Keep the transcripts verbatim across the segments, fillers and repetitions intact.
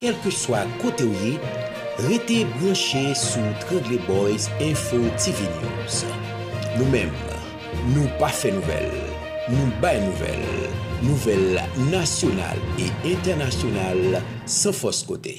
Kèlkeswa kote w ye, rete branche sou Trangle Boys Info T V News. Nou menm, nou pa fè nouvèl, nou bay nouvèl, nouvèl nasyonal e entènasyonal san fòs kote.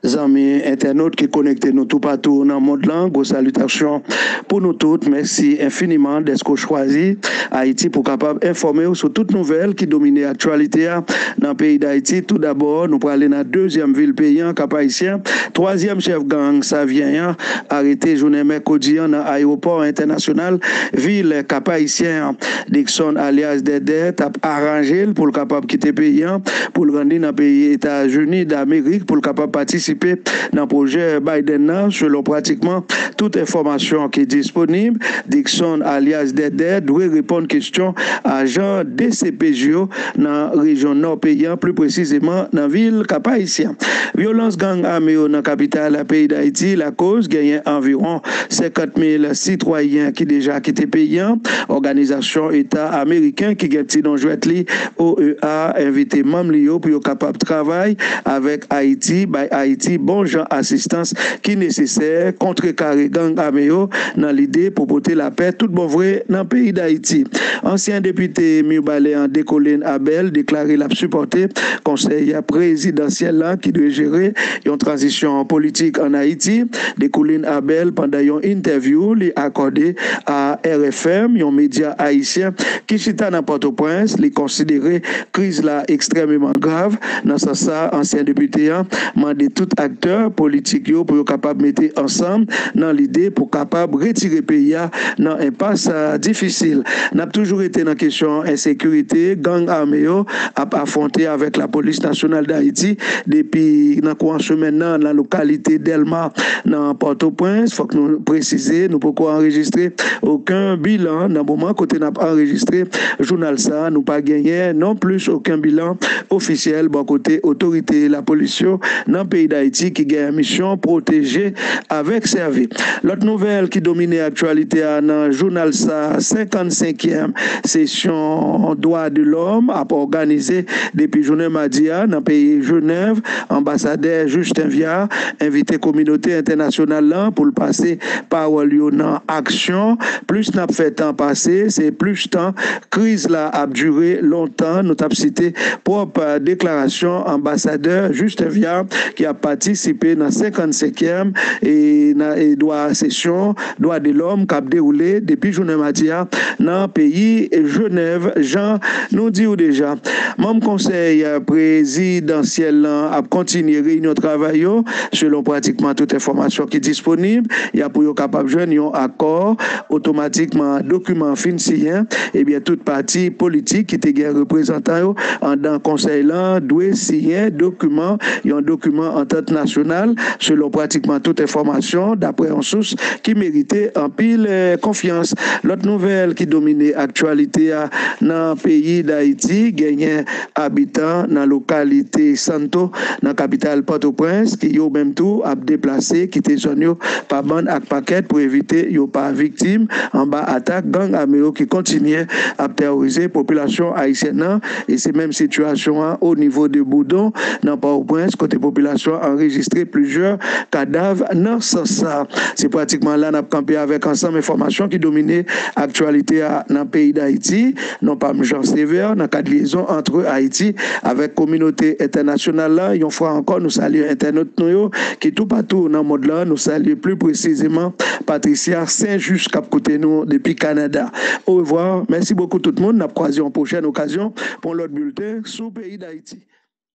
Zanmi entènot ki konekte nou toupatou nan mond lan, gwo salitasyon pou nou tout. Mèsi enfiniman dèske w chwazi Ayiti pou w kapab enfòme w sou tout nouvèl ki domine aktyalite a nan peyi Dayiti. Toudabò, nou prale nan dezyèm vil peyi an, Kap Ayisyen. Twazyèm chèf gang Savyen an arete jounen mèkredi an nan ayewopò entènasyonal vil Kap Ayisyen an. Dickson alyas Dèdè t ap aranje l pou l kapab kite peyi an, pou l rann li nan peyi Etazini Damerik, pou l kapab patisipe nan pwojè Biden nan, selon pratikman tout enfòmasyon ki disponib. Dickson alyas Dèdè dwe reponn kesyon ajan D C P J yo nan rejyon nò peyi an, pli presizeman nan vil Kap Ayisyen. Vyolans gang ame yo nan kapital peyi Dayiti lakoz genyen anviwon senkant mil sitwayen ki deja kite peyi an. Òganizasyon Eta Ameriken ki gen ti non jwèt li, O E A, envite manm li yo pou yo kapab travay avèk Ayiti, bay Ayiti bon jan asistans ki nesesè, kontrekare gang ame yo nan lide pou pote lapè tout bon vre nan peyi Dayiti. Ansyen depite Mibalè an, Decoline Abel, deklare l ap sipòte konsèy prezidansyèl la ki dwe jere yon tranzisyon politik ann Ayiti. Decoline Abel, pandan yon entèvyou li akòde a R F M, yon medya ayisyen ki chita nan Pòtoprens, li konsidere kriz la ekstrèmeman grav. Nan sans sa, ansyen depite an mande tout aktè politik yo pou yo kapab mete ansanm nan lide pou kapab retire peyi a nan enpas, a, difisil. N ap toujou rete nan kesyon ensekirite. Gang ame yo ap afwonte avèk Lapolis Nasyonal Dayiti depi nan kouran semèn nan, nan lokalite Dèlma, nan Pòtoprens. Fòk nou presize, nou poko anrejistre okenn bilan nan moman kote n ap anrejistre jounal sa a. Nou pa genyen non plis okenn bilan ofisyèl bò kote otorite lapolis yo nan peyi Dayiti ki gen misyon pwoteje avèk sèvi. Lòt nouvèl ki domine aktyalite a nan jounal sa a, senkannsenkyèm sesyon dwa de lòm ap òganize depi jounen madi a nan peyi Jenèv. Anbasadè Justin Viard envite kominote entènasyonal lan pou l pase pawòl yo nan aksyon. Plis n ap fè tan pase, se plis tan kriz la ap dire lontan. Nou t ap site pwòp, a, deklarasyon anbasadè Justin Viard ki ap patisipe nan senkannsenkyèm e nan, e dwa sesyon dwa de lòm k ap dewoule depi jounen madi a nan peyi Jenèv, jan nou di w deja. Manm konsèy prezidansyèl lan ap kontinye reyinyon travay yo, selon pratikman tout enfòmasyon ki disponib. Y a pou yo kapab jwenn yon akò otomatikman, dokiman an fin siyen, ebyen, tout pati politik ki te gen reprezantan yo anndan konsèy lan dwe siyen dokiman, yon dokiman antant nasyonal, selon pratikman tout enfòmasyon, daprè yon sous ki merite anpil, eh, konfyans. Lòt nouvèl ki domine aktyalite a nan peyi Dayiti, genyen abitan nan lokalite Santo, nan kapital Pòtoprens, ki yo menm tou ap deplase, kite zòn yo pa bann ak pakèt pou evite yo pa viktim anba atak gang ame yo ki kontinye ap tèworize popilasyon ayisyèn nan. E se menm sitiyasyon an o nivo de Boudon, nan Pòtoprens, kote popilasyon an anrejistre plizyè kadav nan sans sa. Se pratikman la n ap kanpe avèk ansanm enfòmasyon ki domine aktyalite a nan peyi Dayiti. Non pa m Jean Sévère, nan kad lyezon ant Ayiti avèk kominote entènasyonal la. Yon fwa ankò, nou salye entènot nou yo ki toupatou nan mond lan. Nou salye pli presizeman Patricia Saint-Just k ap koute nou depi Kanada. Orevwa, mèsi bokou tout moun. N ap kwaze yon pwochèn okazyon pou yon lòt bilten sou peyi Dayiti.